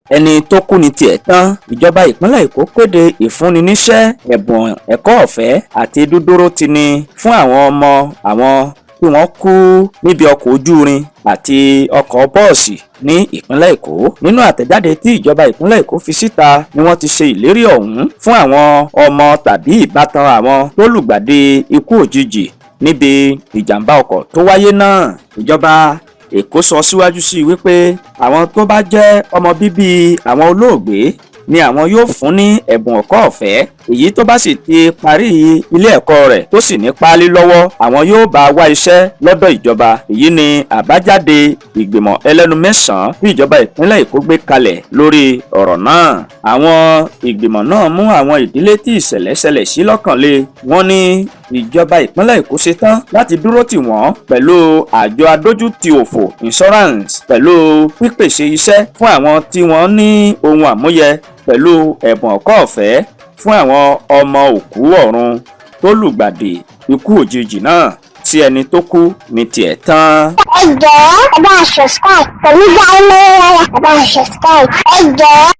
Ẹni tó kú ní tiẹ̀ tán. Ìjọba ìpínlẹ̀ Èkó kéde ìfúnni níṣẹ́, ẹ̀bùn ẹ̀kọ́ ọ̀fẹ́ àti dúdúró tini fún àwọn ọmọ àwọn tí wọ́n kú níbi ọkọ̀ ojú irin àti ọkọ̀ bọ́ọ̀sì ní ìpínlẹ̀ Èkó. Nínú àtẹ̀jáde tí ìjọba ìpínlẹ̀ Èkó fi síta ni wọ́n ti ṣe ìlérí ọ̀hún fún àwọn ọmọ tàbí ìbátan àwọn tó lùgbàdì ikú òjijì níbi ìjàmbá ọkọ̀ tó wáyé náà. Ìjọba Èkó sọ síwájú sí i wípé àwọn tó bá jẹ́ ọmọ bíbí àwọn olóògbé ni àwọn yóò fún ní ẹ̀bùn ẹ̀kọ́ ọ̀fẹ́. Èyí tó bá sì ti parí ilé ẹ̀kọ́ rẹ̀ tó sì ní páálí lọ́wọ́, àwọn yóò bá wá iṣẹ́ lọ́dọ̀ ìjọba. Èyí ni àbájáde ìgbìmọ̀ ẹlẹ́nu 9 tí ìjọba ìpínlẹ̀ Èkó gbé kalẹ̀ lórí ọ̀rọ̀ náà. Àwọn ìgbìmọ̀ náà mú àwọn ìdílé tí ìṣẹ̀lẹ̀ ṣẹlẹ̀ sí lọ́kàn le. Wọ́n ní ìjọba ìpínlẹ̀ Èkó ṣetán láti dúró tì wọ́n pẹ̀lú àjọ adójútì òfò insurance, pẹ̀lú pípèsè iṣẹ́ fún àwọn tí wọ́n ní ohun àmúyẹ, pẹ̀lú ẹ̀bùn ẹ̀kọ́ ọ̀fẹ́ fún àwọn ọmọ òkú ọ̀run tó lùgbàdì ikú òjijì náà, tí ẹni tó kú ní tiẹ̀ tán. Ẹ jọ̀ọ́, ẹ bá a subscribe pẹ̀lú dáhùn lọ́wọ́, ẹ bá a subscribe, ẹ jọ̀ọ́.